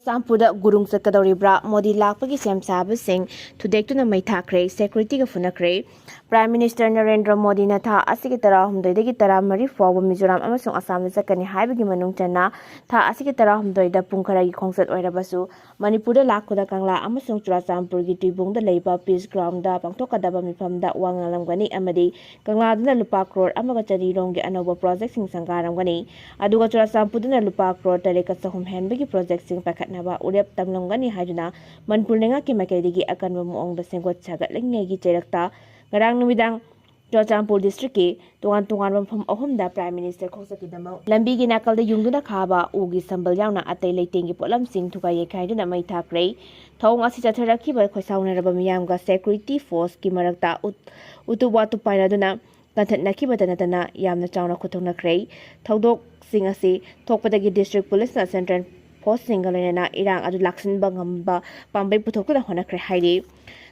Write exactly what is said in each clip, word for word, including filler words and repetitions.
ꯇꯥꯝꯄꯨꯗ ꯒꯨꯔꯨꯡ ꯆꯠꯀꯗꯧꯔꯤꯕ꯭ꯔꯥ? ꯃꯣꯗꯤ ꯂꯥꯛꯄꯒꯤ ꯁꯦꯝ ꯁꯥꯕꯁꯤꯡ ꯊꯨꯗꯦꯛꯇꯨꯅ ꯃꯩ ꯊꯥꯈ꯭ꯔꯦ꯫ ꯁꯦꯀ꯭ꯌꯨꯔꯤꯇꯤꯒ ꯐꯨꯅꯈ꯭ꯔꯦ꯫ ꯄ꯭ꯔꯥꯏꯝ ꯃꯤꯅꯤꯁꯇꯔ ꯅꯔꯦꯟꯗ꯭ꯔ ꯃꯣꯗꯤꯅ ꯊꯥ ꯑꯁꯤꯒꯤ ꯇꯔꯥꯍꯨꯝꯗꯣꯏꯗꯒꯤ ꯇꯔꯥꯃꯔꯤ ꯐꯥꯎꯕ ꯃꯤꯖꯣꯔꯥꯝ ꯑꯃꯁꯨꯡ ꯑꯁꯥꯝꯗ ꯆꯠꯀꯅꯤ ꯍꯥꯏꯕꯒꯤ ꯃꯅꯨꯡ ꯆꯟꯅ ꯊꯥ ꯑꯁꯤꯒꯤ ꯇꯔꯥꯍꯨꯝꯗꯣꯏꯗ ꯄꯨꯡ ꯈꯔꯒꯤ ꯈꯣꯡꯆꯠ ꯑꯣꯏꯔꯕꯁꯨ ꯃꯅꯤꯄꯨꯔꯗ ꯂꯥꯛꯄꯗ ꯀꯪꯂꯥ ꯑꯃꯁꯨꯡ ꯆꯨꯔꯥꯆꯥꯟꯄꯨꯔꯒꯤ ꯇꯨꯏꯕꯣꯡꯗ ꯂꯩꯕ ꯄꯤꯁ ꯒ꯭ꯔꯥꯎꯟꯗ ꯄꯥꯡꯊꯣꯛꯀꯗꯕ ꯃꯤꯐꯝꯗ ꯋꯥ ꯉꯥꯡꯂꯝꯒꯅꯤ ꯑꯃꯗꯤ ꯀꯪꯂꯥꯗꯅ ꯂꯨꯄꯥ ꯀ꯭ꯔꯣꯔ ꯑꯃꯒ ꯆꯅꯤꯔꯣꯝꯒꯤ ꯑꯅꯧꯕ ꯄ꯭ꯔꯣꯖꯦꯛꯁꯤꯡ ꯁꯪꯒꯥꯔꯝꯒꯅꯤ꯫ ꯑꯗꯨꯒ ꯆꯨꯔꯥꯆꯥꯟꯄꯨꯔꯗꯅ ꯂꯨꯄꯥ ꯀ꯭ꯔꯣꯔ ꯇꯔꯦꯠꯀ ꯆꯍꯨꯝ ꯍꯦꯟꯕꯒꯤ ꯄ꯭ꯔꯣꯖꯦꯛꯁꯤꯡ ꯄꯥꯏꯈꯠꯅꯕ ꯎꯔꯦꯞ ꯇꯝꯂꯝꯒꯅꯤ ꯍꯥꯏꯗꯨꯅ ꯃꯅꯤꯄꯨꯔ ꯂꯩꯉꯥꯛꯀꯤ ꯃꯥꯏꯀꯩꯗꯒꯤ ꯑꯀꯟꯕ ꯃꯑꯣꯡꯗ ꯁꯦꯝꯒꯠ ꯁꯥꯒꯠꯂꯤꯉꯩꯒꯤ ꯆꯩꯔꯛꯇ ꯉꯔꯥꯡ ꯅꯨꯃꯤꯗꯥꯡ ꯆꯨꯔꯥꯆꯥꯟꯄꯨꯔ ꯗꯤꯁꯇ꯭ꯔꯤꯛꯀꯤ ꯇꯣꯉꯥꯟ ꯇꯣꯉꯥꯟꯕ ꯃꯐꯝ ꯑꯍꯨꯝꯗ ꯄ꯭ꯔꯥꯏꯝ ꯃꯤꯅꯤꯁꯇꯔ ꯈꯣꯡꯆꯠꯀꯤꯗꯃꯛ ꯂꯝꯕꯤꯒꯤ ꯅꯥꯀꯜꯗ ꯌꯨꯡꯗꯨꯅ ꯈꯥꯕ ꯎꯒꯤ ꯁꯝꯕꯜ ꯌꯥꯎꯅ ꯑꯇꯩ ꯂꯩꯇꯦꯡꯒꯤ ꯄꯣꯠꯂꯝꯁꯤꯡ ꯊꯨꯒꯥꯏ ꯌꯩꯈꯥꯏꯗꯨꯅ ꯃꯩ ꯊꯥꯈ꯭ꯔꯦ꯫ ꯊꯧꯑꯣꯡ ꯑꯁꯤ ꯆꯠꯊꯔꯛꯈꯤꯕ ꯈꯣꯏꯁꯥꯎꯅꯔꯕ ꯃꯤꯌꯥꯝꯒ ꯁꯦꯀ꯭ꯌꯨꯔꯤꯇꯤ ꯐꯣꯔꯁꯀꯤ ꯃꯔꯛꯇ ꯎꯠ-, ꯎꯇꯨꯞ ꯋꯥꯇꯨꯞ ꯄꯥꯏꯅꯗꯨꯅ ꯀꯟꯊꯠꯅꯈꯤꯕꯇ ꯅꯠꯇꯅ ꯌꯥꯝꯅ ꯆꯥꯎꯅ ꯈꯨꯠꯊꯣꯛꯅꯈ꯭ꯔꯦ꯫ ꯊꯧꯗꯣꯛꯁꯤꯡ ꯑꯁꯤ ꯊꯣꯛꯄꯗꯒꯤ ꯗꯤꯁꯇ꯭ꯔꯤꯛ ꯄꯨꯂꯤꯁꯅ ꯁꯦꯟꯇ꯭ꯔꯦꯜ ꯐꯣꯔꯁꯁꯤꯡꯒ ꯂꯣꯏꯅꯅ ꯏꯔꯥꯡ ꯑꯗꯨ ꯂꯥꯛꯁꯤꯟꯕ ꯉꯝꯕ ꯄꯥꯝꯕꯩ ꯄꯨꯊꯣꯛꯇꯨꯅ ꯍꯣꯠꯅꯈ꯭ꯔꯦ ꯍꯥꯏꯔꯤ꯫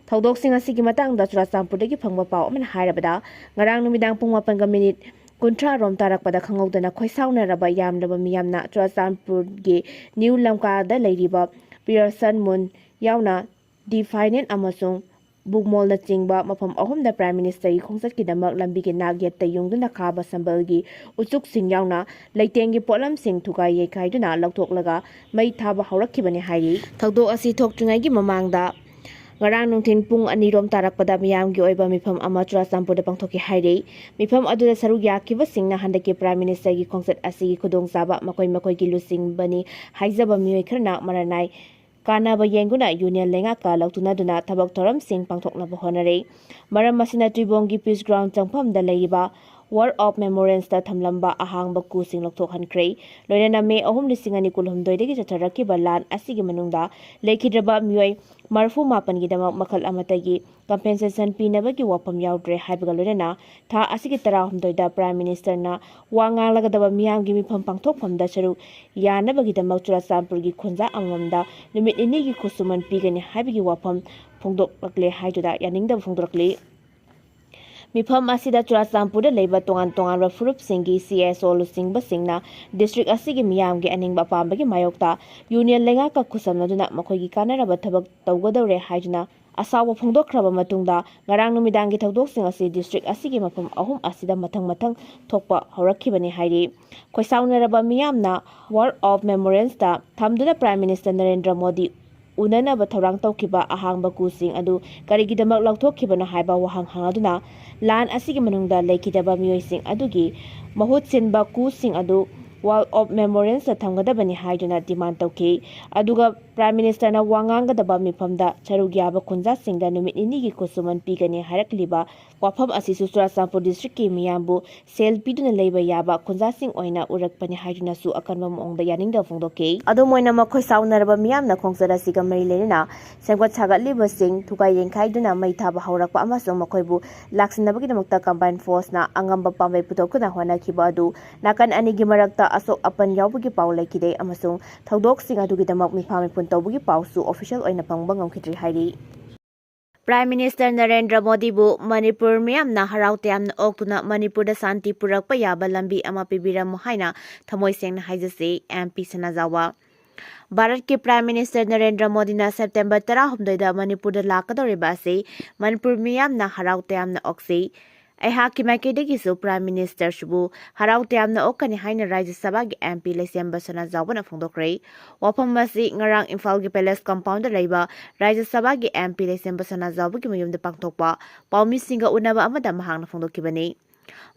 ꯊꯧꯗꯣꯛꯁꯤꯡ ꯑꯁꯤꯒꯤ ꯃꯇꯥꯡꯗ ꯆꯨꯔꯥꯆꯥꯟꯄꯨꯔꯗꯒꯤ ꯐꯪꯕ ꯄꯥꯎ ꯑꯃꯅ ꯍꯥꯏꯔꯕꯗ, ꯉꯔꯥꯡ ꯅꯨꯃꯤꯗꯥꯡ ꯄꯨꯡ ꯃꯥꯄꯟꯒ ꯃꯤꯅꯤꯠ ꯀꯨꯟꯊ꯭ꯔꯥ ꯔꯣꯝ ꯇꯥꯔꯛꯄꯗ ꯈꯪꯍꯧꯗꯅ ꯈꯣꯏꯁꯥꯎꯅꯔꯕ ꯌꯥꯝꯂꯕ ꯃꯤꯌꯥꯝꯅ ꯆꯨꯔꯥꯆꯥꯟꯄꯨꯔꯒꯤ ꯅ꯭ꯌꯨ ꯂꯝꯀꯥꯗ ꯂꯩꯔꯤꯕ ꯄꯤꯌꯔꯁꯟ ꯃꯨꯟ ꯌꯥꯎꯅ ꯗꯤ ꯐꯥꯏꯅꯦꯟ ꯑꯃꯁꯨꯡ ꯕꯨꯛꯃꯣꯜꯅꯆꯤꯡꯕ ꯃꯐꯝ ꯑꯍꯨꯝꯗ ꯄ꯭ꯔꯥꯏꯝ ꯃꯤꯅꯤꯁꯇꯔꯒꯤ ꯈꯣꯡꯆꯠꯀꯤꯗꯃꯛ ꯂꯝꯕꯤꯒꯤ ꯅꯥꯛ ꯌꯦꯠꯇ ꯌꯨꯡꯗꯨꯅ ꯈꯥꯕ ꯁꯝꯕꯜꯒꯤ ꯎꯆꯨꯛꯁꯤꯡ ꯌꯥꯎꯅ ꯂꯩꯇꯦꯡꯒꯤ ꯄꯣꯠꯂꯝꯁꯤꯡ ꯊꯨꯒꯥꯏ ꯌꯩꯈꯥꯏꯗꯨꯅ ꯂꯧꯊꯣꯛꯂꯒ ꯃꯩ ꯊꯥꯕ ꯍꯧꯔꯛꯈꯤꯕꯅꯤ ꯍꯥꯏꯔꯤ꯫ ꯊꯧꯗꯣꯛ ꯑꯁꯤ ꯊꯣꯛꯇ꯭ꯔꯤꯉꯩꯒꯤ ꯃꯃꯥꯡꯗ ꯉꯔꯥꯡ ꯅꯨꯡꯊꯤꯜ ꯄꯨꯡ ꯑꯅꯤꯔꯣꯝ ꯇꯥꯔꯛꯄꯗ ꯃꯤꯌꯥꯝꯒꯤ ꯑꯣꯏꯕ ꯃꯤꯐꯝ ꯑꯃ ꯆꯨꯔꯥꯆꯥꯟꯄꯨꯔꯗ ꯄꯥꯡꯊꯣꯛꯈꯤ ꯍꯥꯏꯔꯤ꯫ ꯃꯤꯐꯝ ꯑꯗꯨꯗ ꯁꯔꯨꯛ ꯌꯥꯈꯤꯕꯁꯤꯡꯅ ꯍꯟꯗꯛꯀꯤ ꯄ꯭ꯔꯥꯏꯝ ꯃꯤꯅꯤꯁꯇꯔꯒꯤ ꯈꯣꯡꯆꯠ ꯑꯁꯤꯒꯤ ꯈꯨꯗꯣꯡꯆꯥꯕ ꯃꯈꯣꯏ ꯃꯈꯣꯏꯒꯤ ꯂꯨꯆꯤꯡꯕꯅꯤ ꯍꯥꯏꯖꯕ ꯃꯤꯑꯣꯏ ꯈꯔꯅ ꯃꯔꯥꯅꯥꯏ ꯀꯥꯟꯅꯕ ꯌꯦꯡꯗꯨꯅ ꯌꯨꯅꯤꯌꯟ ꯂꯩꯉꯥꯛꯀ ꯂꯧꯊꯨꯅꯗꯨꯅ ꯊꯕꯛ ꯊꯧꯔꯝꯁꯤꯡ ꯄꯥꯡꯊꯣꯛꯅꯕ ꯍꯣꯠꯅꯔꯦ꯫ ꯃꯔꯝ ꯑꯁꯤꯅ ꯇꯨꯏꯕꯣꯡꯒꯤ ꯄꯤꯁ ꯒ꯭ꯔꯥꯎꯟ ꯆꯪꯐꯝꯗ ꯂꯩꯔꯤꯕ ꯋꯥꯜ ꯑꯣꯐ ꯃꯦꯃꯣꯔꯤꯌꯦꯜꯁꯇ ꯊꯝꯂꯝꯕ ꯑꯍꯥꯡꯕ ꯀꯨꯁꯤꯡ ꯂꯧꯊꯣꯛꯍꯟꯈ꯭ꯔꯦ꯫ ꯂꯣꯏꯅꯅ ꯃꯦ ꯑꯍꯨꯝ, ꯂꯤꯁꯤꯡ ꯑꯅꯤ ꯀꯨꯟꯍꯨꯝꯗꯣꯏꯗꯒꯤ ꯆꯠꯊꯔꯛꯈꯤꯕ ꯂꯥꯟ ꯑꯁꯤꯒꯤ ꯃꯅꯨꯡꯗ ꯂꯩꯈꯤꯗ꯭ꯔꯕ ꯃꯤꯑꯣꯏ ꯃꯔꯤꯐꯨ ꯃꯥꯄꯟꯒꯤꯗꯃꯛ ꯃꯈꯜ ꯑꯃꯠꯇꯒꯤ ꯀꯝꯄꯦꯟꯁꯦꯁꯟ ꯄꯤꯅꯕꯒꯤ ꯋꯥꯐꯝ ꯌꯥꯎꯗ꯭ꯔꯦ ꯍꯥꯏꯕꯒ ꯂꯣꯏꯅꯅ ꯊꯥ ꯑꯁꯤꯒꯤ ꯇꯔꯥꯍꯨꯝꯗꯣꯏꯗ ꯄ꯭ꯔꯥꯏꯝ ꯃꯤꯅꯤꯁꯇꯔꯅ ꯋꯥ ꯉꯥꯡꯂꯒꯗꯕ ꯃꯤꯌꯥꯝꯒꯤ ꯃꯤꯐꯝ ꯄꯥꯡꯊꯣꯛꯐꯝꯗ ꯁꯔꯨꯛ ꯌꯥꯅꯕꯒꯤꯗꯃꯛ ꯆꯨꯔꯥꯆꯥꯟꯄꯨꯔꯒꯤ ꯈꯨꯟꯖꯥ ꯑꯃꯃꯝꯗ ꯅꯨꯃꯤꯠ ꯅꯤꯅꯤꯒꯤ ꯈꯨꯠꯁꯨꯃꯟ ꯄꯤꯒꯅꯤ ꯍꯥꯏꯕꯒꯤ ꯋꯥꯐꯝ ꯐꯣꯡꯗꯣꯛꯂꯛꯂꯦ ꯍꯥꯏꯗꯨꯅ ꯌꯥꯅꯤꯡꯗꯕ ꯐꯣꯡꯗꯣꯔꯛꯂꯤ꯫ ꯃꯤꯐꯝ ꯑꯁꯤꯗ ꯆꯨꯔꯥꯆꯥꯟꯄꯨꯔꯗ ꯂꯩꯕ ꯇꯣꯉꯥꯟ ꯇꯣꯉꯥꯟꯕ ꯐꯨꯔꯨꯞꯁꯤꯡꯒꯤ C S O ꯂꯨꯆꯤꯡꯕꯁꯤꯡꯅ district ꯑꯁꯤꯒꯤ ꯃꯤꯌꯥꯝꯒꯤ ꯑꯅꯤꯡꯕ ꯑꯄꯥꯝꯕꯒꯤ ꯃꯥꯌꯣꯛꯇ union ꯂꯩꯉꯥꯛꯀ ꯈꯨꯠꯁꯝꯅꯗꯨꯅ ꯃꯈꯣꯏꯒꯤ ꯀꯥꯟꯅꯔꯕ ꯊꯕꯛ ꯇꯧꯒꯗꯧꯔꯦ ꯍꯥꯏꯗꯨꯅ ꯑꯁꯥꯎꯕ ꯐꯣꯡꯗꯣꯛꯈ꯭ꯔꯕ ꯃꯇꯨꯡꯗ, ꯉꯔꯥꯡ ꯅꯨꯃꯤꯗꯥꯡꯒꯤ ꯊꯧꯗꯣꯛꯁꯤꯡ ꯑꯁꯤ district ꯑꯁꯤꯒꯤ ꯃꯐꯝ ꯑꯍꯨꯝ ꯑꯁꯤꯗ ꯃꯊꯪ ꯃꯊꯪ ꯊꯣꯛꯄ ꯍꯧꯔꯛꯈꯤꯕꯅꯤ ꯍꯥꯏꯔꯤ꯫ ꯈꯣꯏꯁꯥꯎꯅꯔꯕ ꯃꯤꯌꯥꯝꯅ Wall of Remembrance ꯇ ꯊꯝꯗꯨꯅ Prime Minister ꯅꯔꯦꯟꯗ꯭ꯔ ꯃꯣꯗꯤ ꯎꯅꯅꯕ ꯊꯧꯔꯥꯡ ꯇꯧꯈꯤꯕ ꯑꯍꯥꯡꯕ ꯀꯨꯁꯤꯡ ꯑꯗꯨ ꯀꯔꯤꯒꯤꯗꯃꯛ ꯂꯧꯊꯣꯛꯈꯤꯕꯅꯣ ꯍꯥꯏꯕ ꯋꯥꯍꯪ ꯍꯪꯂꯗꯨꯅ, ꯂꯥꯟ ꯑꯁꯤꯒꯤ ꯃꯅꯨꯡꯗ ꯂꯩꯈꯤꯗꯕ ꯃꯤꯑꯣꯏꯁꯤꯡ ꯑꯗꯨꯒꯤ ꯃꯍꯨꯠ ꯁꯤꯟꯕ ꯀꯨꯁꯤꯡ ꯑꯗꯨ Wall of Remembrance ꯇ ꯊꯝꯒꯗꯕꯅꯤ ꯍꯥꯏꯗꯨꯅ demand ꯇꯧꯈꯤ꯫ ꯑꯗꯨꯒ Prime Minister ꯅ ꯋꯥ ꯉꯥꯡꯒꯗꯕ ꯃꯤꯐꯝꯗ ꯁꯔꯨꯛ ꯌꯥꯕ ꯈꯨꯟꯖꯥꯁꯤꯡꯗ ꯅꯨꯃꯤꯠ ꯅꯤꯅꯤꯒꯤ ꯈꯨꯠꯁꯨꯃꯟ ꯄꯤꯒꯅꯤ ꯍꯥꯏꯔꯛꯂꯤꯕ ꯋꯥꯐꯝ ꯑꯁꯤꯁꯨ ꯆꯨꯔꯥꯆꯥꯟꯄꯨꯔ district ꯀꯤ ꯃꯤꯌꯥꯝꯕꯨ ꯁꯦꯜ ꯄꯤꯗꯨꯅ ꯂꯩꯕ ꯌꯥꯕ ꯈꯨꯟꯖꯥꯁꯤꯡ ꯑꯣꯏꯅ ꯎꯔꯛꯄꯅꯤ ꯍꯥꯏꯗꯨꯅꯁꯨ ꯑꯀꯟꯕ ꯃꯑꯣꯡꯗ ꯌꯥꯅꯤꯡꯗꯕ ꯐꯣꯡꯗꯣꯛꯈꯤ꯫ ꯑꯗꯨꯝ ꯑꯣꯏꯅꯃꯛ ꯈꯣꯏꯁꯥꯎꯅꯔꯕ ꯃꯤꯌꯥꯝꯅ ꯈꯣꯡꯆꯠ ꯑꯁꯤꯒ ꯃꯔꯤ ꯂꯩꯅꯅ ꯁꯦꯝꯒꯠ ꯁꯥꯒꯠꯂꯤꯕꯁꯤꯡ ꯊꯨꯒꯥꯏ ꯌꯩꯈꯥꯏꯗꯨꯅ ꯃꯩ ꯊꯥꯕ ꯍꯧꯔꯛꯄ ꯑꯃꯁꯨꯡ ꯃꯈꯣꯏꯕꯨ ꯂꯥꯛꯁꯤꯟꯅꯕꯒꯤꯗꯃꯛꯇ combined force ꯅ ꯑꯉꯝꯕ ꯄꯥꯝꯕꯩ ꯄꯨꯊꯣꯛꯇꯨꯅ ꯍꯣꯠꯅꯈꯤꯕ ꯑꯗꯨ ꯅꯥꯀꯟ ꯑꯅꯤꯒꯤ ꯃꯔꯛꯇ ꯑꯁꯣꯛ ꯑꯄꯟ ꯌꯥꯎꯕꯒꯤ ꯄꯥꯎ ꯂꯩꯈꯤꯗꯦ ꯑꯃꯁꯨꯡ ꯊꯧꯗꯣꯛꯁꯤꯡ ꯑꯗꯨꯒꯤꯗꯃꯛ ꯃꯤꯐꯥ ꯃꯤꯄꯨꯟ ꯇꯧꯕꯒꯤ ꯄꯥꯎꯁꯨ official ꯑꯣꯏꯅ ꯐꯪꯕ ꯉꯝꯈꯤꯗ꯭ꯔꯤ ꯍꯥꯏꯔꯤ꯫ Prime Minister ꯅꯔꯦꯟꯗ꯭ꯔ ꯃꯣꯗꯤꯕꯨ ꯃꯅꯤꯄꯨꯔ ꯃꯤꯌꯥꯝꯅ ꯍꯔꯥꯎ ꯇꯌꯥꯝꯅ ꯑꯣꯛꯇꯨꯅ ꯃꯅꯤꯄꯨꯔꯗ ꯁꯥꯟꯇꯤ ꯄꯨꯔꯛꯄ ꯌꯥꯕ ꯂꯝꯕꯤ ꯑꯃ ꯄꯤꯕꯤꯔꯝꯃꯨ ꯍꯥꯏꯅ ꯊꯃꯣꯏ ꯁꯦꯡꯅ ꯍꯥꯏꯖꯁꯤ, M P ꯁꯅꯥꯖꯥꯎꯕ꯫ ꯚꯥꯔꯠꯀꯤ Prime Minister ꯅꯔꯦꯟꯗ꯭ꯔ ꯃꯣꯗꯤꯅ September ꯇꯔꯥꯍꯨꯝꯗꯣꯏꯗ ꯃꯅꯤꯄꯨꯔꯗ ꯂꯥꯛꯀꯗꯧꯔꯤꯕ ꯑꯁꯤ ꯃꯅꯤꯄꯨꯔ ꯃꯤꯌꯥꯝꯅ ꯍꯔꯥꯎ ꯇꯌꯥꯝꯅ ꯑꯣꯛꯆꯩ꯫ ꯑꯩꯍꯥꯛꯀꯤ ꯃꯥꯏꯀꯩꯗꯒꯤꯁꯨ Prime Minister ꯁꯤꯕꯨ ꯍꯔꯥꯎ ꯇꯌꯥꯝꯅ ꯑꯣꯛꯀꯅꯤ ꯍꯥꯏꯅ ꯔꯥꯖ꯭ꯌ ꯁꯚꯥꯒꯤ M P ꯂꯩꯁꯦꯝꯕ ꯁꯅꯥꯖꯥꯎꯕꯅ ꯐꯣꯡꯗꯣꯛꯈ꯭ꯔꯦ꯫ ꯋꯥꯐꯝ ꯑꯁꯤ ꯉꯔꯥꯡ ꯏꯝꯐꯥꯜꯒꯤ Palace Compound ꯗ ꯂꯩꯕ ꯔꯥꯖ꯭ꯌ ꯁꯚꯥꯒꯤ M P ꯂꯩꯁꯦꯝꯕ ꯁꯅꯥꯖꯥꯎꯕꯒꯤ ꯃꯌꯨꯝꯗ ꯄꯥꯡꯊꯣꯛꯄ ꯄꯥꯎꯃꯤꯁꯤꯡꯒ ꯎꯅꯕ ꯑꯃꯗ ꯃꯍꯥꯛꯅ ꯐꯣꯡꯗꯣꯛꯈꯤꯕꯅꯤ꯫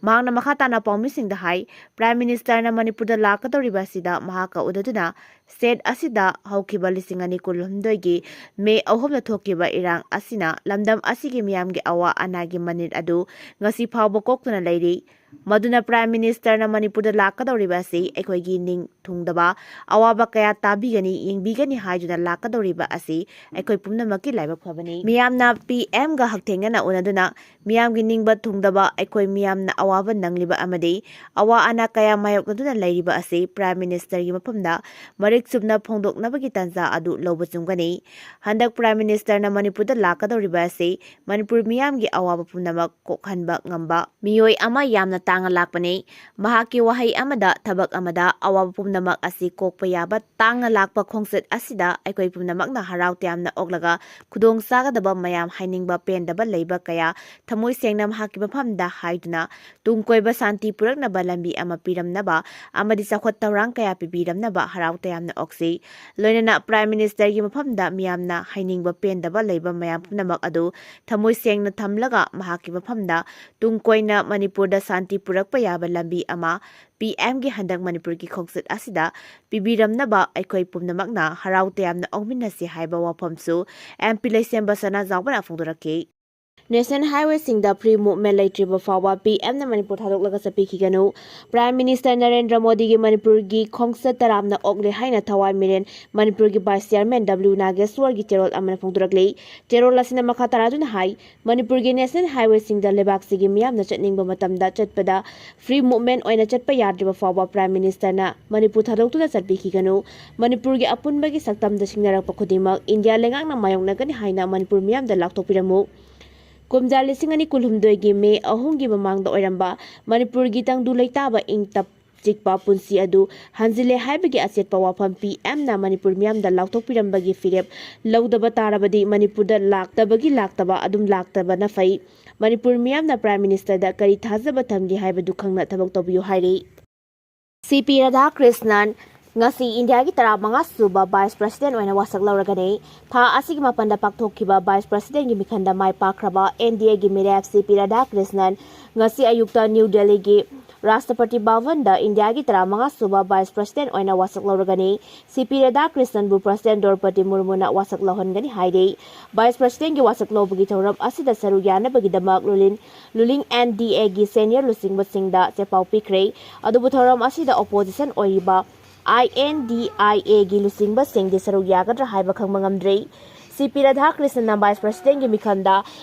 ꯃꯍꯥꯛꯅ ꯃꯈꯥ ꯇꯥꯅ ꯄꯥꯎꯃꯤꯁꯤꯡꯗ ꯍꯥꯏ, Prime Minister ꯅ ꯃꯅꯤꯄꯨꯔꯗ ꯂꯥꯛꯀꯗꯧꯔꯤꯕ ꯑꯁꯤꯗ ꯃꯍꯥꯛꯀ ꯎꯅꯗꯨꯅ state ꯑꯁꯤꯗ ꯍꯧꯈꯤꯕ ꯂꯤꯁꯤꯡ ꯑꯅꯤ ꯀꯨꯟꯍꯨꯝꯗꯣꯏꯒꯤ May ꯑꯍꯨꯝꯗ ꯊꯣꯛꯈꯤꯕ ꯏꯔꯥꯡ ꯑꯁꯤꯅ ꯂꯝꯗꯝ ꯑꯁꯤꯒꯤ ꯃꯤꯌꯥꯝꯒꯤ ꯑꯋꯥ ꯑꯅꯥꯒꯤ ꯃꯅꯤꯟ ꯑꯗꯨ ꯉꯁꯤ ꯐꯥꯎꯕ ꯀꯣꯛꯇꯨꯅ ꯂꯩꯔꯤ꯫ ꯃꯗꯨꯅ Prime Ministerꯅ ꯃꯅꯤꯄꯨꯔꯗ ꯂꯥꯛꯀꯗꯧꯔꯤꯕ ꯑꯁꯤ ꯑꯩꯈꯣꯏꯒꯤ ꯅꯤꯡ ꯊꯨꯡꯗꯕ ꯑꯋꯥꯕ ꯀꯌꯥ ꯇꯥꯕꯤꯒꯅꯤ, ꯌꯦꯡꯕꯤꯒꯅꯤ ꯍꯥꯏꯗꯨꯅ ꯂꯥꯛꯀꯗꯧꯔꯤꯕ ꯑꯁꯤ ꯑꯩꯈꯣꯏ ꯄꯨꯝꯅꯃꯛꯀꯤ ꯂꯥꯏꯕꯛ ꯐꯕꯅꯤ꯫ ꯃꯤꯌꯥꯝꯅ PMꯒ ꯍꯛꯊꯦꯡꯅꯅ ꯎꯅꯗꯨꯅ ꯃꯤꯌꯥꯝꯒꯤ ꯅꯤꯡꯕ ꯊꯨꯡꯗꯕ, ꯑꯩꯈꯣꯏ ꯃꯤꯌꯥꯝꯅ ꯑꯋꯥꯕ ꯅꯪꯂꯤꯕ ꯑꯃꯗꯤ ꯑꯋꯥ ꯑꯅꯥ ꯀꯌꯥ ꯃꯥꯌꯣꯛꯅꯗꯨꯅ ꯂꯩꯔꯤꯕ ꯑꯁꯤ Prime Ministerꯒꯤ ꯃꯐꯝꯗ ꯃꯔꯤꯛ ꯆꯨꯝꯅ ꯐꯣꯡꯗꯣꯛꯅꯕꯒꯤ ꯇꯥꯟꯖꯥ ꯑꯗꯨ ꯂꯧꯕ ꯆꯨꯝꯒꯅꯤ꯫ ꯍꯟꯗꯛ Prime Ministerꯅ ꯃꯅꯤꯄꯨꯔꯗ ꯂꯥꯛꯀꯗꯧꯔꯤꯕ ꯑꯁꯤ ꯃꯅꯤꯄꯨꯔ ꯃꯤꯌꯥꯝꯒꯤ ꯑꯋꯥꯕ ꯄꯨꯝꯅꯃꯛ ꯀꯣꯛꯍꯟꯕ ꯉꯝꯕ ꯃꯤꯑꯣꯏ ꯑꯃ ꯌꯥꯝꯅ ꯇꯥꯡꯅ ꯂꯥꯛꯄꯅꯤ꯫ ꯃꯍꯥꯛꯀꯤ ꯋꯥꯍꯩ ꯑꯃꯗ, ꯊꯕꯛ ꯑꯃꯗ ꯑꯋꯥꯕ ꯄꯨꯝꯅꯃꯛ ꯑꯁꯤ ꯀꯣꯛꯄ ꯌꯥꯕ ꯇꯥꯡꯅ ꯂꯥꯛꯄ ꯈꯣꯡꯆꯠ ꯑꯁꯤꯗ ꯑꯩꯈꯣꯏ ꯄꯨꯝꯅꯃꯛꯅ ꯍꯔꯥꯎ ꯇꯌꯥꯝꯅ ꯑꯣꯛꯂꯒ ꯈꯨꯗꯣꯡ ꯆꯥꯒꯗꯕ ꯃꯌꯥꯝ ꯍꯥꯏꯅꯤꯡꯕ ꯄꯦꯟꯗꯕ ꯂꯩꯕ ꯀꯌꯥ ꯊꯃꯣꯏ ꯁꯦꯡꯅ ꯃꯍꯥꯛꯀꯤ ꯃꯐꯝꯗ ꯍꯥꯏꯗꯨꯅ ꯇꯨꯡ ꯀꯣꯏꯕ ꯁꯥꯟꯇꯤ ꯄꯨꯔꯛꯅꯕ ꯂꯝꯕꯤ ꯑꯃ ꯄꯤꯔꯝꯅꯕ ꯑꯃꯗꯤ ꯆꯥꯎꯈꯠ ꯊꯧꯔꯥꯡ ꯀꯌꯥ ꯄꯤꯕꯤꯔꯝꯅꯕ ꯍꯔꯥꯎ ꯇꯌꯥꯝꯅ ꯑꯣꯛꯆꯩ꯫ ꯂꯣꯏꯅꯅ Prime Ministerꯒꯤ ꯃꯐꯝꯗ ꯃꯤꯌꯥꯝꯅ ꯍꯥꯏꯅꯤꯡꯕ ꯄꯦꯟꯗꯕ ꯂꯩꯕ ꯃꯌꯥꯝ ꯄꯨꯝꯅꯃꯛ ꯑꯗꯨ ꯊꯃꯣꯏ ꯁꯦꯡꯅ ꯊꯝꯂꯒ ꯃꯍꯥꯛꯀꯤ ꯃꯐꯝꯗ ꯇꯨꯡ ꯀꯣꯏꯅ ꯃꯅꯤꯄꯨꯔꯗ ꯁꯥꯟꯇꯤ ꯄꯨꯔꯛꯄ ꯌꯥꯕ ꯂꯝꯕꯤ ꯑꯃ PMꯒꯤ ꯍꯟꯗꯛ ꯃꯅꯤꯄꯨꯔꯒꯤ ꯈꯣꯡꯆꯠ ꯑꯁꯤꯗ ꯄꯤꯕꯤꯔꯝꯅꯕ ꯑꯩꯈꯣꯏ ꯄꯨꯝꯅꯃꯛꯅ ꯍꯔꯥꯎ ꯇꯌꯥꯝꯅ ꯑꯣꯛꯃꯤꯟꯅꯁꯤ ꯍꯥꯏꯕ ꯋꯥꯐꯝꯁꯨ MP ꯂꯩꯁꯦꯝꯕ ꯁꯅꯥꯖꯥꯎꯕꯅ ꯐꯣꯡꯗꯣꯔꯛꯈꯤ꯫ National Highwayꯁꯤꯡꯗ free movement ꯂꯩꯇ꯭ꯔꯤꯕ ꯐꯥꯎꯕ PMꯅ ꯃꯅꯤꯄꯨꯔ ꯊꯥꯗꯣꯛꯂꯒ ꯆꯠꯄꯤꯈꯤꯒꯅꯨ꯫ Prime Minister ꯅꯔꯦꯟꯗ꯭ꯔ ꯃꯣꯗꯤꯒꯤ ꯃꯅꯤꯄꯨꯔꯒꯤ ꯈꯣꯡꯆꯠ ꯇꯔꯥꯝꯅ ꯑꯣꯛꯂꯦ ꯍꯥꯏꯅ ꯊꯋꯥꯏ ꯃꯤꯔꯦꯟ ꯃꯅꯤꯄꯨꯔꯒꯤ Vice Chairman W ꯅꯥꯒꯦꯁ꯭ꯋꯔꯒꯤ ꯆꯦꯔꯣꯜ ꯑꯃꯅ ꯐꯣꯡꯗꯣꯔꯛꯂꯤ꯫ ꯆꯦꯔꯣꯜ ꯑꯁꯤꯅ ꯃꯈꯥ ꯇꯥꯔꯗꯨꯅ ꯍꯥꯏ, ꯃꯅꯤꯄꯨꯔꯒꯤ national highwayꯁꯤꯡꯗ ꯂꯩꯕꯥꯛꯁꯤꯒꯤ ꯃꯤꯌꯥꯝꯅ ꯆꯠꯅꯤꯡꯕ ꯃꯇꯝꯗ ꯆꯠꯄꯗ free movement ꯑꯣꯏꯅ ꯆꯠꯄ ꯌꯥꯗ꯭ꯔꯤꯕ ꯐꯥꯎꯕ Prime Ministerꯅ ꯃꯅꯤꯄꯨꯔ ꯊꯥꯗꯣꯛꯇꯨꯅ ꯆꯠꯄꯤꯈꯤꯒꯅꯨ꯫ ꯃꯅꯤꯄꯨꯔꯒꯤ ꯑꯄꯨꯟꯕꯒꯤ ꯁꯛꯇꯝꯗ ꯁꯤꯡꯅꯔꯛꯄ ꯈꯨꯗꯤꯡꯃꯛ ꯏꯟꯗꯤꯌꯥ ꯂꯩꯉꯥꯛꯅ ꯃꯥꯌꯣꯛꯅꯒꯅꯤ ꯍꯥꯏꯅ ꯃꯅꯤꯄꯨꯔ ꯃꯤꯌꯥꯝꯗ ꯂꯥꯎꯊꯣꯛꯄꯤꯔꯝꯃꯨ꯫ ꯀꯨꯝꯖꯥ ꯂꯤꯁꯤꯡ ꯑꯅꯤ ꯀꯨꯟꯍꯨꯝꯗꯣꯏꯒꯤ ꯃꯦ ꯑꯍꯨꯝꯒꯤ ꯃꯃꯥꯡꯗ ꯑꯣꯏꯔꯝꯕ ꯃꯅꯤꯄꯨꯔꯒꯤ ꯇꯪꯗꯨ ꯂꯩꯇꯥꯕ ꯏꯪ ꯇꯞ ꯆꯤꯛꯄ ꯄꯨꯟꯁꯤ ꯑꯗꯨ ꯍꯟꯖꯤꯜꯂꯦ ꯍꯥꯏꯕꯒꯤ ꯑꯆꯦꯠꯄ ꯋꯥꯐꯝ PMꯅ ꯃꯅꯤꯄꯨꯔ ꯃꯤꯌꯥꯝꯗ ꯂꯥꯎꯊꯣꯛꯄꯤꯔꯝꯕꯒꯤ ꯐꯤꯔꯦꯞ ꯂꯧꯗꯕ ꯇꯥꯔꯕꯗꯤ ꯃꯅꯤꯄꯨꯔꯗ ꯂꯥꯛꯇꯕꯒꯤ ꯂꯥꯛꯇꯕ ꯑꯗꯨꯝ ꯂꯥꯛꯇꯕꯅ ꯐꯩ꯫ ꯃꯅꯤꯄꯨꯔ ꯃꯤꯌꯥꯝꯅ Prime Ministerꯗ ꯀꯔꯤ ꯊꯥꯖꯕ ꯊꯝꯒꯦ ꯍꯥꯏꯕꯗꯨ ꯈꯪꯅ ꯊꯕꯛ ꯇꯧꯕꯤꯌꯨ ꯍꯥꯏꯔꯤ꯫ C P ꯔꯥꯙꯥꯀ꯭ꯔꯤꯁꯅꯟ ꯉꯁꯤ ꯏꯟꯗꯤꯌꯥꯒꯤ ꯇꯔꯥꯃꯉꯥ ꯁꯨꯕ Vice President ꯑꯣꯏꯅ ꯋꯥꯁꯛ ꯂꯧꯔꯒꯅꯤ꯫ ꯊꯥ ꯑꯁꯤꯒꯤ ꯃꯥꯄꯟꯗ ꯄꯥꯡꯊꯣꯛꯈꯤꯕ Vice Presidentꯒꯤ ꯃꯤꯈꯟꯗ ꯃꯥꯏ ꯄꯥꯛꯈ꯭ꯔꯕ NDAꯒꯤ ꯃꯤꯔꯦꯞ C P ꯔꯥꯙꯥꯀ꯭ꯔꯤꯁꯅꯟ ꯉꯁꯤ ꯑꯌꯨꯛꯇ ꯅ꯭ꯌꯨ ꯗꯦꯜꯂꯤꯒꯤ ꯔꯥꯁꯇ꯭ꯔꯄꯇꯤ ꯚꯕꯟꯗ ꯏꯟꯗꯤꯌꯥꯒꯤ ꯇꯔꯥꯃꯉꯥ ꯁꯨꯕ ꯚꯥꯏꯁ ꯄ꯭ꯔꯁꯤꯗꯦꯟꯠ ꯑꯣꯏꯅ ꯋꯥꯁꯛ ꯂꯧꯔꯒꯅꯤ꯫ ꯁꯤ ꯄꯤ ꯔꯥꯙꯥꯀ꯭ꯔꯤꯁꯅꯟꯕꯨ ꯄ꯭ꯔꯁꯤꯗꯦꯟꯠ ꯗ꯭ꯔꯧꯄꯗꯤ ꯃꯨꯔꯃꯨꯅ ꯋꯥꯁꯛ ꯂꯧꯍꯟꯒꯅꯤ ꯍꯥꯏꯔꯤ꯫ ꯚꯥꯏꯁ ꯄ꯭ꯔꯁꯤꯗꯦꯟꯠꯀꯤ ꯋꯥꯁꯛ ꯂꯧꯕꯒꯤ ꯊꯧꯔꯝ ꯑꯁꯤꯗ ꯁꯔꯨꯛ ꯌꯥꯅꯕꯒꯤꯗꯃꯛ ꯂꯨꯂꯤꯟ, ꯂꯨꯂꯤꯡ ꯑꯦꯟ ꯗꯤ ꯑꯦꯒꯤ ꯁꯦꯅꯤꯌꯔ ꯂꯨꯆꯤꯡꯕꯁꯤꯡꯗ ꯆꯦꯄꯥꯎ ꯄꯤꯈ꯭ꯔꯦ꯫ ꯑꯗꯨꯕꯨ ꯊꯧꯔꯝ ꯑꯁꯤꯗ ꯑꯣꯄꯣꯖꯤꯁꯟ ꯑꯣꯏꯔꯤꯕ ꯑꯥꯏ ꯑꯦꯟ ꯗꯤ ꯑꯥꯏ ꯑꯦꯒꯤ ꯂꯨꯆꯤꯡꯕꯁꯤꯡꯗꯤ ꯁꯔꯨꯛ ꯌꯥꯒꯗ꯭ꯔꯥ ꯍꯥꯏꯕ ꯈꯪꯕ ꯉꯝꯗ꯭ꯔꯤ꯫ ꯁꯤ ꯄꯤ ꯔꯥꯙꯥꯀ꯭ꯔꯤꯁꯅꯟꯅ ꯚꯥꯏꯁ ꯄ꯭ꯔꯁꯤꯗꯦꯟꯠꯀꯤ ꯃꯤꯈꯜꯗ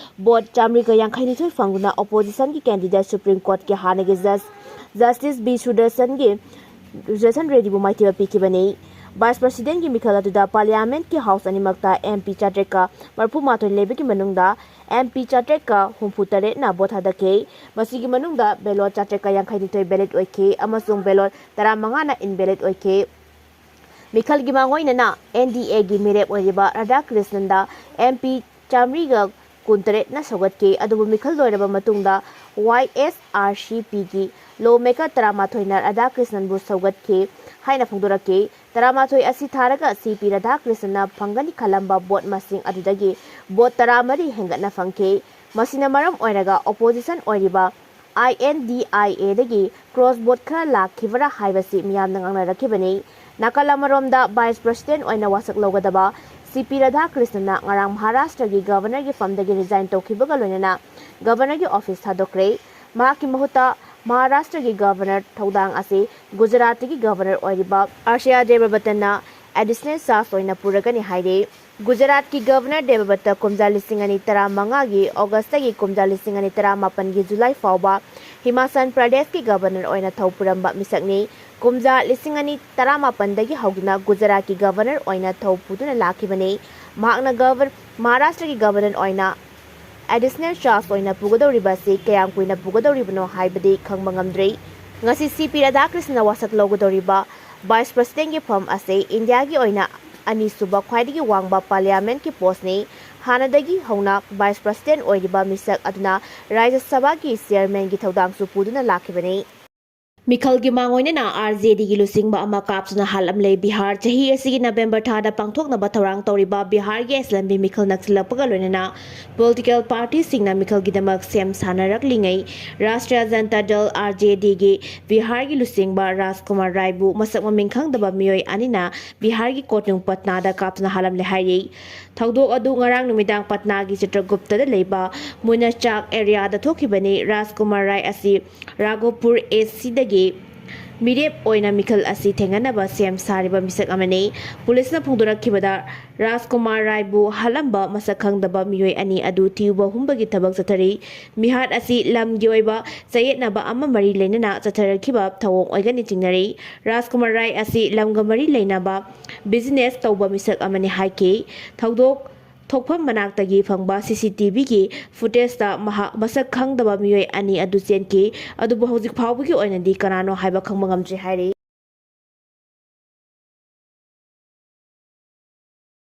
ꯚꯣꯠ ꯆꯥꯃꯔꯤꯒ ꯌꯥꯡꯈꯩ ꯅꯤꯊꯣꯏ ꯐꯪꯗꯨꯅ ꯑꯣꯄꯣꯖꯤꯁꯟꯒꯤ ꯀꯦꯟꯗꯤꯗꯦꯠ ꯁꯨꯄ꯭ꯔꯤꯝ ꯀꯣꯔꯠꯀꯤ ꯍꯥꯟꯅꯒꯤ ꯖꯖ ꯖꯁꯇꯤꯁ ꯕꯤ ꯁꯨꯗꯔꯁꯟꯒꯤ, ꯁꯨꯗꯔꯁꯟ ꯔꯦꯗꯤꯕꯨ ꯃꯥꯏꯊꯤꯕ ꯄꯤꯈꯤꯕꯅꯤ꯫ ꯚꯥꯏꯁ ꯄ꯭ꯔꯁꯤꯗꯦꯟꯠꯀꯤ ꯃꯤꯈꯜ ꯑꯗꯨꯗ ꯄꯥꯔꯂꯤꯌꯥꯃꯦꯟꯠꯀꯤ ꯍꯥꯎꯁ ꯑꯅꯤꯃꯛꯇ ꯑꯦꯝ ꯄꯤ ꯆꯥꯇ꯭ꯔꯦꯠꯀ ꯃꯔꯤꯐꯨ ꯃꯥꯊꯣꯏ ꯂꯩꯕꯒꯤ ꯃꯅꯨꯡꯗ ꯑꯦꯝ ꯄꯤ ꯆꯥꯇ꯭ꯔꯦꯠꯀ ꯍꯨꯝꯐꯨ ꯇꯔꯦꯠꯅ ꯚꯣꯠ ꯊꯥꯗꯈꯤ꯫ ꯃꯁꯤꯒꯤ ꯃꯅꯨꯡꯗ ꯕꯦꯂꯣꯠ ꯆꯥꯇ꯭ꯔꯦꯠꯀ ꯌꯥꯡꯈꯩ ꯅꯤꯊꯣꯏ ꯚꯦꯂꯤꯗ ꯑꯣꯏꯈꯤ ꯑꯃꯁꯨꯡ ꯕꯦꯂꯣꯠ ꯇꯔꯥꯃꯉꯥꯅ ꯏꯟꯚꯦꯂꯤꯗ ꯑꯣꯏꯈꯤ꯫ ꯃꯤꯈꯜꯒꯤ ꯃꯥꯡꯑꯣꯏꯅꯅ ꯑꯦꯟ ꯗꯤ ꯑꯦꯒꯤ ꯃꯤꯔꯦꯞ ꯑꯣꯏꯔꯤꯕ ꯔꯥꯙꯥꯀ꯭ꯔꯤꯁꯅꯟꯗ ꯑꯦꯝ ꯄꯤ ꯆꯥꯃꯔꯤꯒ ꯀꯨꯟꯇꯔꯦꯠꯅ ꯁꯧꯒꯠꯈꯤ꯫ ꯑꯗꯨꯕꯨ ꯃꯤꯈꯜ ꯂꯣꯏꯔꯕ ꯃꯇꯨꯡꯗ ꯋꯥꯏ ꯑꯦꯁ ꯑꯥꯔ ꯁꯤ ꯄꯤꯒꯤ ꯂꯣ ꯃꯦꯀꯔ ꯇꯔꯥꯃꯥꯊꯣꯏꯅ ꯔꯥꯙꯥꯀ꯭ꯔꯤꯁꯅꯟꯕꯨ ꯁꯧꯒꯠꯈꯤ ꯍꯥꯏꯅ ꯐꯣꯡꯗꯣꯔꯛꯈꯤ꯫ ꯇꯔꯥꯃꯥꯊꯣꯏ ꯑꯁꯤ ꯊꯥꯔꯒ ꯁꯤ ꯄꯤ ꯔꯥꯙꯥꯀ꯭ꯔꯤꯁꯅꯟꯅ ꯐꯪꯒꯅꯤ ꯈꯜꯂꯝꯕ ꯚꯣꯠ ꯃꯁꯤꯡ ꯑꯗꯨꯗꯒꯤ ꯚꯣꯠ ꯇꯔꯥꯃꯔꯤ ꯍꯦꯟꯒꯠꯅ ꯐꯪꯈꯤ꯫ ꯃꯁꯤꯅ ꯃꯔꯝ ꯑꯣꯏꯔꯒ ꯑꯣꯄꯣꯖꯤꯁꯟ ꯑꯣꯏꯔꯤꯕ ꯑꯥꯏ ꯑꯦꯟ ꯗꯤ ꯑꯥꯏ ꯑꯦꯗꯒꯤ ꯀ꯭ꯔꯣꯁ ꯚꯣꯠ ꯈꯔ ꯂꯥꯛꯈꯤꯕꯔꯥ ꯍꯥꯏꯕꯁꯤ ꯃꯤꯌꯥꯝꯅ ꯉꯥꯡꯅꯔꯛꯈꯤꯕꯅꯤ꯫ ꯅꯥꯀꯜ ꯑꯃꯔꯣꯝꯗ ꯚꯥꯏꯁ ꯄ꯭ꯔꯁꯤꯗꯦꯟꯠ ꯑꯣꯏꯅ ꯋꯥꯁꯛ ꯂꯧꯒꯗꯕ ꯁꯤ ꯄꯤ ꯔꯥꯙꯥꯀ꯭ꯔꯤꯁꯅꯟꯅ ꯉꯔꯥꯡ ꯃꯍꯥꯔꯥꯁꯇ꯭ꯔꯒꯤ ꯒꯚꯔꯅꯔꯒꯤ ꯐꯝꯗꯒꯤ ꯔꯤꯖꯥꯏꯟ ꯇꯧꯈꯤꯕꯒ ꯂꯣꯏꯅꯅ ꯒꯚꯔꯅꯔꯒꯤ ꯑꯣꯐꯤꯁ ꯊꯥꯗꯣꯛꯈ꯭ꯔꯦ꯫ ꯃꯍꯥꯛꯀꯤ ꯃꯍꯨꯠꯇ ꯃꯍꯥꯔꯥꯁꯇ꯭ꯔꯒꯤ ꯒꯚꯔꯅꯔ ꯊꯧꯗꯥꯡ ꯑꯁꯤ ꯒꯨꯖꯔꯥꯠꯇꯒꯤ ꯒꯚꯔꯅꯔ ꯑꯣꯏꯔꯤꯕ ꯑꯥꯔꯁꯤꯌꯥ ꯗꯦꯕꯕ꯭ꯔꯇꯟꯅ ꯑꯦꯗꯤꯁꯅꯦꯜ ꯆꯥꯔꯖ ꯑꯣꯏꯅ ꯄꯨꯔꯒꯅꯤ ꯍꯥꯏꯔꯤ꯫ ꯒꯨꯖꯔꯥꯠꯀꯤ ꯒꯚꯔꯅꯔ ꯗꯦꯕꯕ꯭ꯔꯇ ꯀꯨꯝꯖꯥ ꯂꯤꯁꯤꯡ ꯑꯅꯤ ꯇꯔꯥꯃꯉꯥꯒꯤ ꯑꯣꯒꯁꯇꯒꯤ ꯀꯨꯝꯖꯥ ꯂꯤꯁꯤꯡ ꯑꯅꯤ ꯇꯔꯥꯃꯥꯄꯟꯒꯤ ꯖꯨꯂꯥꯏ ꯐꯥꯎꯕ ꯍꯤꯃꯥꯆꯜ ꯄ꯭ꯔꯗꯦꯁꯀꯤ ꯒꯚꯔꯅꯔ ꯑꯣꯏꯅ ꯊꯧ ꯄꯨꯔꯝꯕ ꯃꯤꯁꯛꯅꯤ꯫ ꯀꯨꯝꯖꯥ ꯂꯤꯁꯤꯡ ꯑꯅꯤ ꯇꯔꯥꯃꯥꯄꯟꯗꯒꯤ ꯍꯧꯗꯨꯅ ꯒꯨꯖꯔꯥꯠꯀꯤ ꯒꯚꯔꯅꯔ ꯑꯣꯏꯅ ꯊꯧ ꯄꯨꯗꯨꯅ ꯂꯥꯛꯈꯤꯕꯅꯤ꯫ ꯃꯍꯥꯛꯅ ꯒꯚꯔ-, ꯃꯍꯥꯔꯥꯁꯇ꯭ꯔꯒꯤ ꯒꯚꯔꯅꯔ ꯑꯣꯏꯅ ꯑꯦꯗꯤꯁꯅꯦꯜ ꯆꯥꯔꯖ ꯑꯣꯏꯅ ꯄꯨꯒꯗꯧꯔꯤꯕ ꯑꯁꯤ ꯀꯌꯥꯝ ꯀꯨꯏꯅ ꯄꯨꯒꯗꯧꯔꯤꯕꯅꯣ ꯍꯥꯏꯕꯗꯤ ꯈꯪꯕ ꯉꯝꯗ꯭ꯔꯤ꯫ ꯉꯁꯤ ꯁꯤ ꯄꯤ ꯔꯥꯙꯥꯀ꯭ꯔꯤꯁꯅꯟꯅ ꯋꯥꯁꯛ ꯂꯧꯒꯗꯧꯔꯤꯕ ꯚꯥꯏꯁ ꯄ꯭ꯔꯁꯤꯗꯦꯟꯠꯀꯤ ꯐꯝ ꯑꯁꯤ ꯏꯟꯗꯤꯌꯥꯒꯤ ꯑꯣꯏꯅ ꯑꯅꯤꯁꯨꯕ ꯈ꯭ꯋꯥꯏꯗꯒꯤ ꯋꯥꯡꯕ ꯄꯥꯔꯂꯤꯌꯥꯃꯦꯟꯠꯀꯤ ꯄꯣꯁꯅꯤ꯫ ꯍꯥꯟꯅꯗꯒꯤ ꯍꯧꯅ ꯚꯥꯏꯁ ꯄ꯭ꯔꯁꯤꯗꯦꯟꯠ ꯑꯣꯏꯔꯤꯕ ꯃꯤꯁꯛ ꯑꯗꯨꯅ ꯔꯥꯖ꯭ꯌ ꯁꯚꯥꯒꯤ ꯆꯤꯌꯔꯃꯦꯟꯒꯤ ꯊꯧꯗꯥꯡꯁꯨ ꯄꯨꯗꯨꯅ ꯂꯥꯛꯈꯤꯕꯅꯤ꯫ ꯃꯤꯈꯜꯒꯤ ꯃꯥꯡ ꯑꯣꯏꯅꯅ ꯑꯥꯔ ꯖꯦ ꯗꯤꯒꯤ ꯂꯨꯆꯤꯡꯕ ꯑꯃ ꯀꯥꯞꯇꯨꯅ ꯍꯥꯠꯂꯝꯂꯦ꯫ ꯕꯤꯍꯥꯔ ꯆꯍꯤ ꯑꯁꯤꯒꯤ ꯅꯕꯦꯝꯕꯔ ꯊꯥꯗ ꯄꯥꯡꯊꯣꯛꯅꯕ ꯊꯧꯔꯥꯡ ꯇꯧꯔꯤꯕ ꯕꯤꯍꯥꯔꯒꯤ ꯑꯦꯁ ꯂꯝꯕꯤ ꯃꯤꯈꯜ ꯅꯛꯁꯤꯜꯂꯛꯄꯒ ꯂꯣꯏꯅꯅ ꯄꯣꯂꯤꯇꯤꯀꯦꯜ ꯄꯥꯔꯇꯤꯁꯤꯡꯅ ꯃꯤꯈꯜꯒꯤꯗꯃꯛ ꯁꯦꯝ ꯁꯥꯅꯔꯛꯂꯤꯉꯩ, ꯔꯥꯁꯇ꯭ꯔꯤꯌꯥ ꯖꯟꯇꯥ ꯗꯜ, ꯑꯥꯔ ꯖꯦ ꯗꯤꯒꯤ ꯕꯤꯍꯥꯔꯒꯤ ꯂꯨꯆꯤꯡꯕ ꯔꯥꯖꯀꯨꯃꯥꯔ ꯔꯥꯏꯕꯨ ꯃꯁꯛ ꯃꯃꯤꯡ ꯈꯪꯗꯕ ꯃꯤꯑꯣꯏ ꯑꯅꯤꯅ ꯕꯤꯍꯥꯔꯒꯤ ꯀꯣꯅꯨꯡ ꯄꯠꯅꯥꯗ ꯀꯥꯞꯇꯨꯅ ꯍꯥꯠꯂꯝꯂꯦ ꯍꯥꯏꯔꯤ꯫ ꯊꯧꯗꯣꯛ ꯑꯗꯨ ꯉꯔꯥꯡ ꯅꯨꯃꯤꯗꯥꯡ ꯄꯠꯅꯥꯒꯤ ꯆꯤꯇ꯭ꯔꯒꯨꯞꯇꯗ ꯂꯩꯕ ꯃꯨꯅꯆꯥꯛ ꯑꯦꯔꯤꯌꯥꯗ ꯊꯣꯛꯈꯤꯕꯅꯤ꯫ ꯔꯥꯖꯀꯨꯃꯥꯔ ꯔꯥꯏ ꯑꯁꯤ ꯔꯥꯒꯣꯄꯨꯔ ꯑꯦ ꯁꯤꯗꯒꯤ ꯃꯤꯔꯦꯞ ꯑꯣꯏꯅ ꯃꯤꯈꯜ ꯑꯁꯤ ꯊꯦꯡꯅꯅꯕ ꯁꯦꯝ ꯁꯥꯔꯤꯕ ꯃꯤꯁꯛ ꯑꯃꯅꯤ꯫ ꯄꯨꯂꯤꯁꯅ ꯐꯣꯡꯗꯣꯔꯛꯈꯤꯕꯗ, ꯔꯥꯖꯀꯨꯃꯥꯔ ꯔꯥꯏꯕꯨ ꯍꯥꯠꯂꯝꯕ ꯃꯁꯛ ꯈꯪꯗꯕ ꯃꯤꯑꯣꯏ ꯑꯅꯤ ꯑꯗꯨ ꯊꯤꯕ ꯍꯨꯝꯕꯒꯤ ꯊꯕꯛ ꯆꯠꯊꯔꯤ꯫ ꯃꯤꯍꯥꯠ ꯑꯁꯤ ꯂꯝꯒꯤ ꯑꯣꯏꯕ ꯆꯌꯦꯠꯅꯕ ꯑꯃ ꯃꯔꯤ ꯂꯩꯅꯅ ꯆꯠꯊꯔꯛꯈꯤꯕ ꯊꯧꯑꯣꯡ ꯑꯣꯏꯒꯅꯤ ꯆꯤꯡꯅꯔꯤ꯫ ꯔꯥꯖꯀꯨꯃꯥꯔ ꯔꯥꯏ ꯑꯁꯤ ꯂꯝꯒ ꯃꯔꯤ ꯂꯩꯅꯕ ꯕꯤꯖꯤꯅꯦꯁ ꯇꯧꯕ ꯃꯤꯁꯛ ꯑꯃꯅꯤ ꯍꯥꯏꯈꯤ꯫ ꯊꯧꯗꯣꯛ ꯊꯣꯛꯐꯝ ꯃꯅꯥꯛꯇꯒꯤ ꯐꯪꯕ ꯁꯤ ꯁꯤ ꯇꯤ ꯚꯤꯒꯤ ꯐꯨꯇꯦꯖꯇ ꯃꯍꯥꯛ ꯃꯁꯛ ꯈꯪꯗꯕ ꯃꯤꯑꯣꯏ ꯑꯅꯤ ꯑꯗꯨ ꯆꯦꯟꯈꯤ, ꯑꯗꯨꯕꯨ ꯍꯧꯖꯤꯛ ꯐꯥꯎꯕꯒꯤ ꯑꯣꯏꯅꯗꯤ ꯀꯅꯥꯅꯣ ꯍꯥꯏꯕ ꯈꯪꯕ ꯉꯝꯗ꯭ꯔꯤ ꯍꯥꯏꯔꯤ꯫